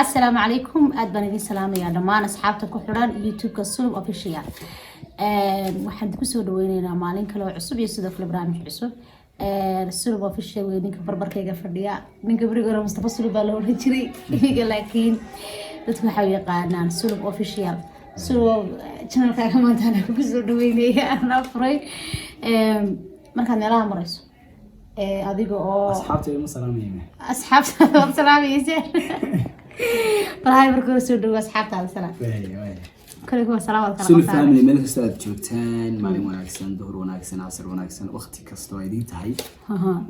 Asalaamu calaykum, aad baan idin salaamayaa dhammaan asxaabta ku xidhan YouTube-ka Sulub Official. Waxaan kusoo dhaweyneynaa maalin kale oo cusub iyo sidoo kale barnaamij cusub. Sulub Official wey ninka barbarkayga fadhiya. Ninka beriga hore Mustafa Sulub baa la odhan jiray imiga, laakiin dadku waxay u yaqaanaan Sulub Official. Sulub, channelkaaga maanta anaa kugu soo dhaweynaya, anaa furay. Markaad meelaha marayso adiga oo Asxaabta ima salaamayna. Asxaabtaada waad salaamaysa. Bal marka hore soo dhawo, asxaabtaada salaam. Waaya, waaya. Kale kuwa salaam waad kala Sulub qabtaan. family, meel kasta aad joogtaan, maalin wanaagsan, duhur wanaagsan, casar wanaagsan, waqti kasta oo idiin tahay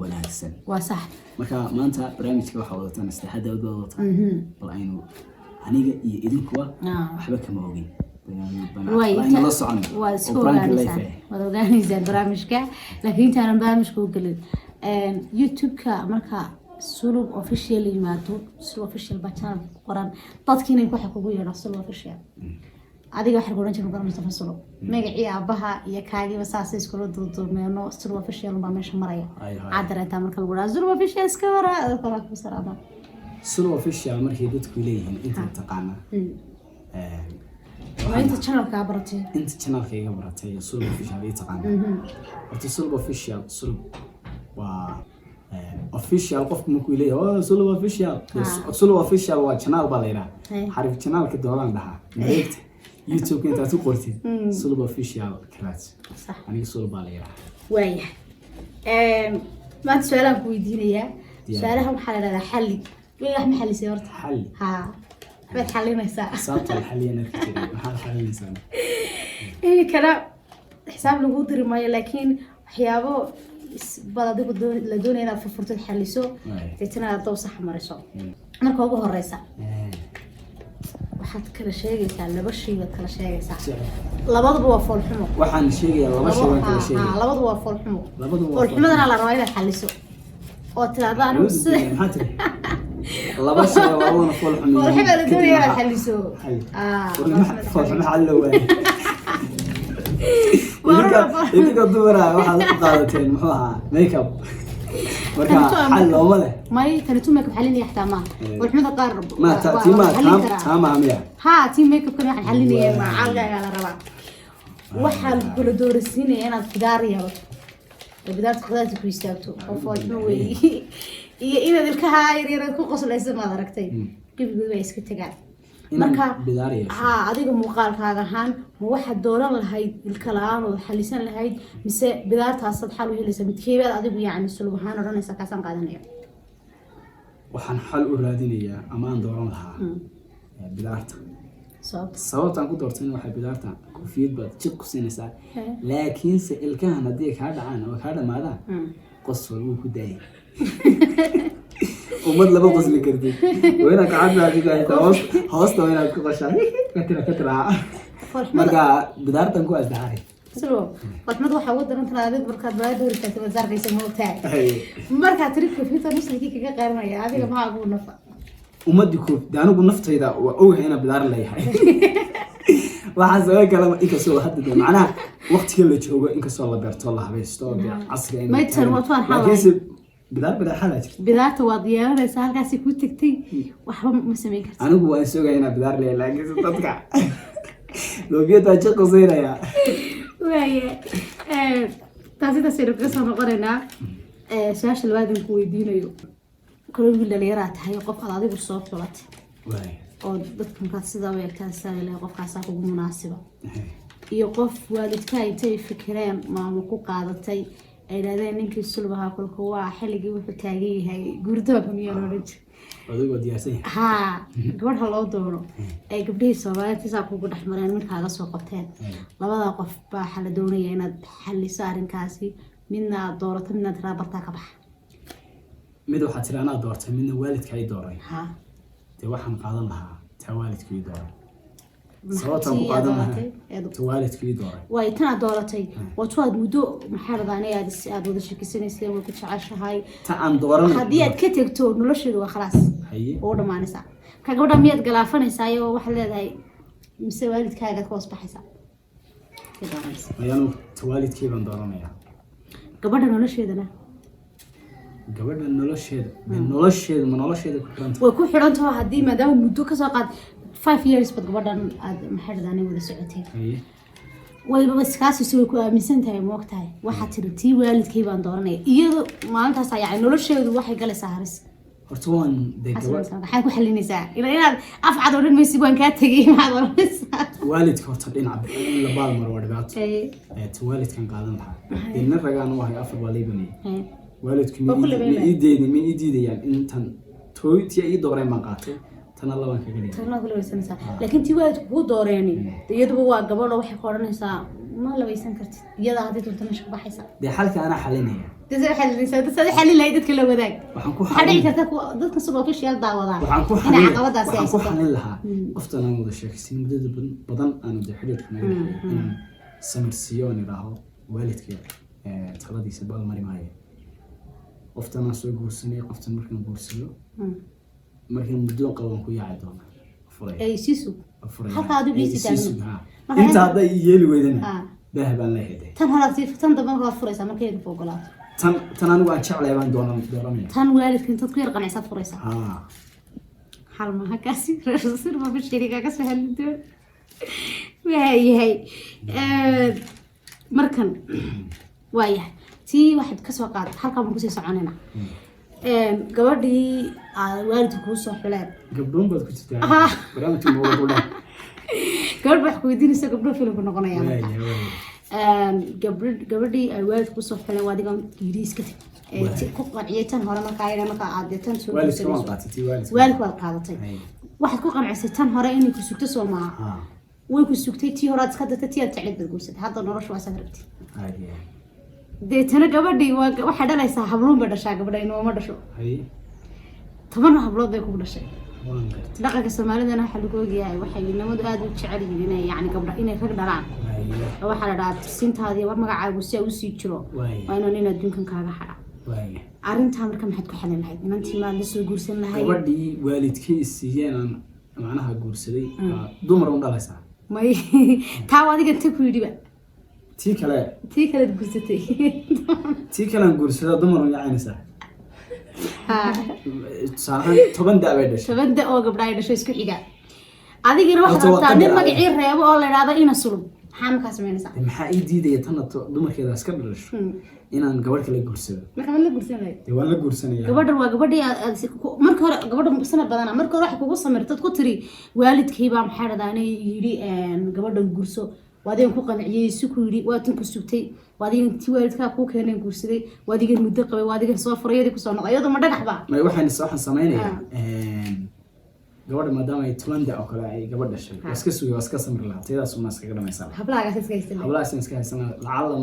wanaagsan. Waa sax. Marka maanta barnaamijka waxaa wadataan saddexaad aad baa wadataan. Bal aynu aniga iyo idinkuwa waxba kama ogin. Waay, aynu la socon waad isku oo prank life ogaanaysaan. eh. Waad ogaanaysaan barnaamijka, laakiin intaanan barnaamijka u gelin, YouTube-ka marka Sulub Official la yimaado, Sulub Official baa channel ku qoran. Dadkiina waxa kugu yeedha Sulub Official. Adiga waxaa ku odhan jiray muqaran Mustafa Sulub. Magacii aabaha iyo kaagiiba saasay iskula duuduumeeno. Sulub Official baa meesha maraya. Ay, ay. Maxaad dareentaa marka lagu dhaha "Sulub Official iska wara"? Dadka waa ku salaama. Sulub Official markay dadku leeyihiin, inta taqaana Waa inta channelkaa baratay. Inta channelka iga baratay iyo Sulub Official ii taqaana. Horta Sulub Official, Sulub waa official. Qofku markuu leeyahay, "Oh, Sulub Official." Sulub Official waa channel baa la yidhaha. Xarif channelka doonaan dhahaa. Mareegta YouTube intaad ku qortid Sulub Official kalaas. Aniga Sulub baa la yidhaha. Waayahay, maanta su-aalaan ku weydiinayaa. Diyaar. Su-aalaha waxaa la dhahdaa xalli. Weli wax ma xalisay horta? Xalli? Haa, waxbaad xalinaysaa. Sababta la xaliyaan arki jiray, maxaad xalinaysaa? Imikana xisaab lagu diri maayo, laakiin waxyaabo bad adigu la doonaya inaad furfurtid, xaliso, deetana aad dow sax mariso. Marka ugu horeysa, waxaad kala sheegaysaa laba shay baad kala sheegaysaa. Labaduba waa foolxumo. Waxaan sheegayaa laba shay baan kala sheegaya. Labaduba waa foolxumo. Labaduba waa. Foolxumadana la rabaa inaad xaliso oo tiraahdo anigu sida Maxaa tiri? Laba shay oo labaduna fool xum. Foolxuma la doonaya inaad xaliso. Hay. Foolxumo. Foolxumo xal loo waayay. Idinka dumara waxaad u qaadateen, muxuu ahaa, makeup. Marka xal looma leh. May, tani tu makeup xalinaya xataa maaha. Foolxumada qaar ma waa tii ma la xalin karaa. Taa maaha miya? Haa, tii makeupkan waxaan xalinaya ma caqligaagaa la rabaa. Waxaa kula doorasiinaya inaad bidaar yeelato oo bidaarta khudaarta ku istaagto oo foolxumo weeye, iyo inaad ilkaha yaryar ku qoslaysa, maad aragtay, gebigood ay iska tagaan. Inaan Marka bidaar yeesho. Haa, adiga muuqaalkaaga ahaan, ma waxaad dooran lahayd ilka la-aan oo xalisan lahayd, mise bidaartaasaad xal u helaysa? Midkeebaad adigu, yacni, Sulub ahaan odhanaysa kaasaan qaadanaya? Waxaan xal u raadinayaa ama aan dooran lahaa bidaarta. Sababta? Sababtaan ku doortayna waxay, bidaarta koofiyad baad jiq ku siinaysaa, laakiinse ilkahan haddii ay kaa dhacaan oo kaa dhamaadaan, qosol wuu ku daayay, ummad lama qosli kartid. Waa inaad gacanta ku haysaa, hoos hoosta waa inaad ku qoshaa, katira katiraa. Foolxumada. Marka bidaartan ku asdaxay. Slow, foolxumada waxaa ugu daran tan adig markaad baada hor istaagtay waad sarkaysa, moogtahay? Markaad tiri koofiyadda muslimkii kaga qaaranaya, adiga maxaa ugu nafa? Ummadii koof de, anigu naftayda waa ogahay inaan bidaar leeyahay. Waxaa sabab kale, inkastoo hadda de macnaha waqtiga la joogo, inkastoo la beerto, la habaysto, dee casri aynu May tan tahay. waa tuan xal. Laakiinse bidaar bidaar xalaa jirta. Bidaarta waad yeelanaysaa, halkaasi ku tagtay, waxba ma samayn kartid. Anigu waan sugaya inaan bidaar leeyahay, laakiinse dadka koofiyadda waa jiq quseynaya. Waaya, taasi taasaynu kaga soo noqonaynaa. Su-aasha labaad aan ku weydiinayo, kale wiil dhalinyaraa tahay, qof aad adigu soo xulatay oo dadka markaad sidaa u eegtaan sidaa leeyahay qofkaasaa kugu munaasiba, iyo qof waalidkaa intay fikireen maamo ku qaadatay, ay yidhahdeen ninkii Sulub ahaa kolka waa xilligii wuxuu taagan yahay guurdoonka, miyaa la odhan jiray? Adigoo diyaarsan yahay. Haa, gabadha loo doono ay gabdhihii Soomaaliyeed sisaa kugu dhex mareen, midkaaga soo qabteen. Labada qof baa waxaa la doonaya inaad xaliso arrinkaasi, midna aad doorato, midna tiraa bartaa ka baxa. Mid waxaa tiri anaa doortay, midna waalidka ay dooray. Haa. Dee waxaan qaadan lahaa taa waalidka ii dooray. Sababtaan ku Tii aad qaadan lahaa dooratay ta waalidka ii dooray. Waay, tan aad dooratay waa tu aad muddo, maxaa rabaan, aad wada sheekisanayseen, way ku jeceshahay. Ta aan dooranay. Haddii aad ka tegto, nolosheedu waa khalaas. Oo u dhamaanaysaa. Marka gabadha miyaad galaafanaysaa iyo waxaad leedahay, mise waalidkaagaad ka hoos baxaysaa? Kay dooranaysaa? Ayaanu ta waalidkii baan dooranayaa. Gabadha nolosheedana? Gabadha nolosheeda dee, nolosheeda ma nolosheeda ku xiranta? Way ku xidhan taho, haddii maadaama muddo kasoo qaad 5 years bad gabadhan aad, maxay dhahdaa, wada socotay. Wayba iskaasiisu way ku aaminsan tahay, moog tahay. Waxaa tiri, tii waalidkay baan dooranaya. Iyadu maalintaas yani nolosheedu waxay galaysaa haris. Horta waan dee gabadh. Maxaad ku xalinaysaa? Inaad af cad odhan maysid, "Waan kaa tegay." Maxaad odhanaysaa? Waalidka horta dhinaca in la baal maro waa dhibaato. Ta waalidkan qaadan lahaa dee, nin ragaan u ahay, afar baa laybanayay. Waalidku Waa ku ma labeynaya. ii deydin, ma ii diidayaan intan tii ii dooreen baan qaatay, tana labaan kaga dhigay. Tana ku labaysanaysaa, laakiin tii waalidku kuu dooreeni dee, iyaduba waa gabadho, waxay ku odhanaysaa, "Ma labaysan kartid." Iyada haddii doonto meesha ka baxaysa. Dee xalka anaa xalinaya. Dee see xalinaysaa? Dad saad xalin lahayd, dadka la wadaag. Waxaan ku Waxaa dhici xalin karta kuwa dadka Sulub Official daawadaa waxaan ku inay xalin caqabadaasi waxaan ku haysato. xalin lahaa qoftan aan wada sheekaysan muddada badan aanu dee xidhiidhka naga dhexeeya, inaan samirsiiyo oon idhaaho, waalidka taladiisa baal mari maayo, qoftan aan soo guursanay, qoftan markaan guursado, markaan muddo qaban ku yaaci doonaa, furaya. Ay sii sug. Furaya. Halka adigu Ay ii sii sii taagno. sug, ha. Marka inta hadday ii yeeli weydana, daah baan leeyahay. Tan horaad sii, tan dambe markaad furaysaa markay ku ogolaato. Tan anigu aan jeclahay baan dooranaya. Tan waalidka intaad ku yar qancisaad furaysaa. Ha. Xal maha kaasi, reer Sulub Official ka soo hadli doon. Waayahay, markan waayahay, tii waxaad kasoo qaad, halkaa baan kusii soconayna, gabadhii aad waalidka kuu soo xuleen. Gabdhoon baad ku jirtaa. Barnaamijka mawada ku dhan. Gabadh wax ku weydiinaysa, gabdho filimku noqonaya marka. Waaya. Gabadhii ay waalidka kusoo xuleen waa adigan yidhi iska tag. Ku qanciyay tan hore markaa ina markaa aad dee tan soo Waalidka waan guursanayso. qaatay, tii waalidka. Waalidka waad qaadatay. Waxaad ku qancisay tan hore inay ku sugto, soo maaha? Ha. Way ku sugtay. Tii hore aad iska dartay, tii aad jeclayd baad guursatay. Hadda nolosha waa saad rabtay. Deetana gabadhii waa waxay dhalaysaa, habluun bay dhashaa, gabadha inooma dhasho. 10 hablood bay kugu dhashay. Waan gartay. Dhaqanka Soomaalidana waxaa lagu ogyahay, waxay inamadu aada u jecel yihiin inay yani gabdha, inay rag dhalaan. Oo waxaa la dhahaa, tirsintaadii war magacaagu si ay usii jiro, waa inuu nin adduunkan kaaga xadha. Arrintaa marka maxaad ku xalin lahayd? Inantii maad la soo guursan lahayd? Gabadhii waalidkii is siiyeen aan macnaha guursaday baa dumar un dhalaysaa. May, taa waa adiga inta ku yidhiba. Tii kale. Tii kalead guursatay. Tii kalean guursada dumar un yacaynaysaa. Tusaale ahaan 10 da' bay dhashay. 10 da oo gabdha ay dhasho isku xiga, adigina waxaad Horta waa rabtaa nin qadar. magacii reebo oo la idhaahdo ina Sulub. Maxaa markaa samaynaysaa? Dee maxaa ii diidaya tanna dumarkeeda iska dhalasho inaan gabadh kale guursado? Marka maad la guursan lahayd? Dee waan la guursanaya. Gabadhan waa gabadhii marka hore gabadha sanad badana, marka hore waxay kugu samirtad ku tiri, waalidkay baa, maxaa dhahdaa, yidhi gabadhan guurso. Waa adigan ku qanciyey, si ku yidhi, waa tan ku sugtay, waa adigan tii waalidkaa kuu keeneen guursaday, waa adigan muddo qabay, waa adigan soo furay, iyadii kusoo noqday. Iyadoo ma dhagax ba? May, waxaan samaynayaa, gabadha maadaama ay 10 da oo kale ay gabadh dhashay, waa iska sugay, waa iska samri lahaa, tayadaas una iskaga dhamaysan lahaa. Hablaagaas iska haysan lahayd. Hablahaas iska haysan lahaa, lacala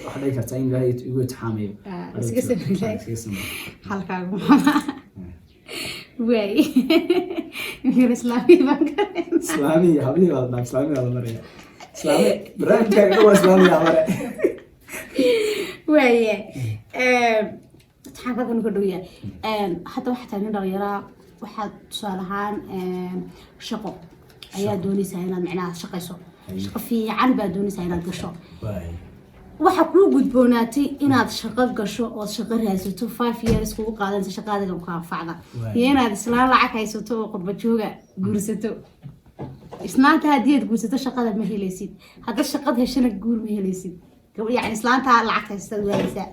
waxaa dhici kartaa in Ilaahay igu itixaamayo. Ah, iskaga samri lahayd. Iskaga samri. Halkaagu waay imikana islaamii baan ka Islaamiya hablihii baa la dhaaf, islaamiya baa la maraya, islaami barnaamijkaaga dhan waa islaamiya mare. Waaye, imtixaanka halkan ka dhow yahay. Hadda waxaa tahay nin dhalinyaraa, waxaad tusaale ahaan shaqo ayaa doonaysaa inaad micnaha shaqayso, shaqo fiican baad doonaysaa inaad gasho. Waxa kuu gudboonaatay inaad shaqo gasho ood shaqo raadsato, 5 years kugu qaadanaysa, shaqa adiga ku anfacda, iyo inaad islaan lacag haysato oo qurba jooga guursato. Islaanta haddii aad guursato, shaqada ma helaysid. Haddaad shaqad heshana, guur ma helaysid. Yani islaanta lacagta haysatada waayeysaa.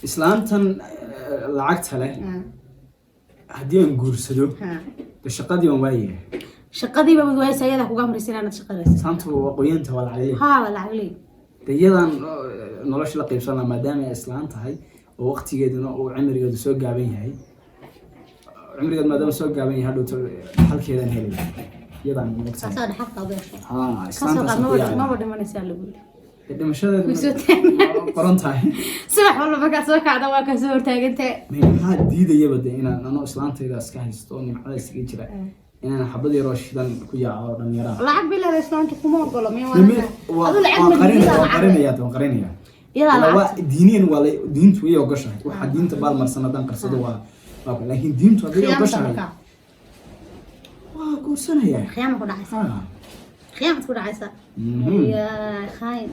Islaantan lacagta leh haddii aan guursado, de shaqadii waan waayaya. Shaqadiiba wad waayeysaa, iyadaa kuga amraysa inaad shaqa raadsato. Islaantu waa qoyanta, waa lacag. Haa, waa lacag leey. De iyadan nolosha la qaybsan lahaa, maadaama ay islaan tahay oo waqtigeeduna uu cimrigeedu soo gaaban yahay, cimrigeedu maadaama soo gaaban yahay, hadhowto halkeedan helaya iyadaan moogtahay. Saasaa dhaxalka u yeesho. Ha. Kasoo qaad. Islaantaas Maba dhimanaysaa lagu yidhi. Dhimashadeedu Way soo taagan. qoran tahay. Subax walba markaad soo kacda waa kaa soo hortaagantahay. Maxaa diidayaba de inaan anoo islaantayda iska haysto oo nimcada iskaga jira, inaan xabad yaroo shidan ku yaaco oo dhalinyaraha? Lacag bilaada islaanta kuma ogolo miya? Waa Adu lacag waan ma qarinaya. iyadaa Waan lacag qarinaya, waan qarinaya. Iyadaa Ilaa lacag. Waa diiniyan, waa la diintu way ogoshahay. Waxa diinta baalmarsan haddaan qarsado waa laakiin diintu hadday Khiyaamta ogoshahay, markaa. waa guursanaya. Khiyaama ku dhacaysa. Ha. Khiyaamad ku dhacaysa. Ya khayn.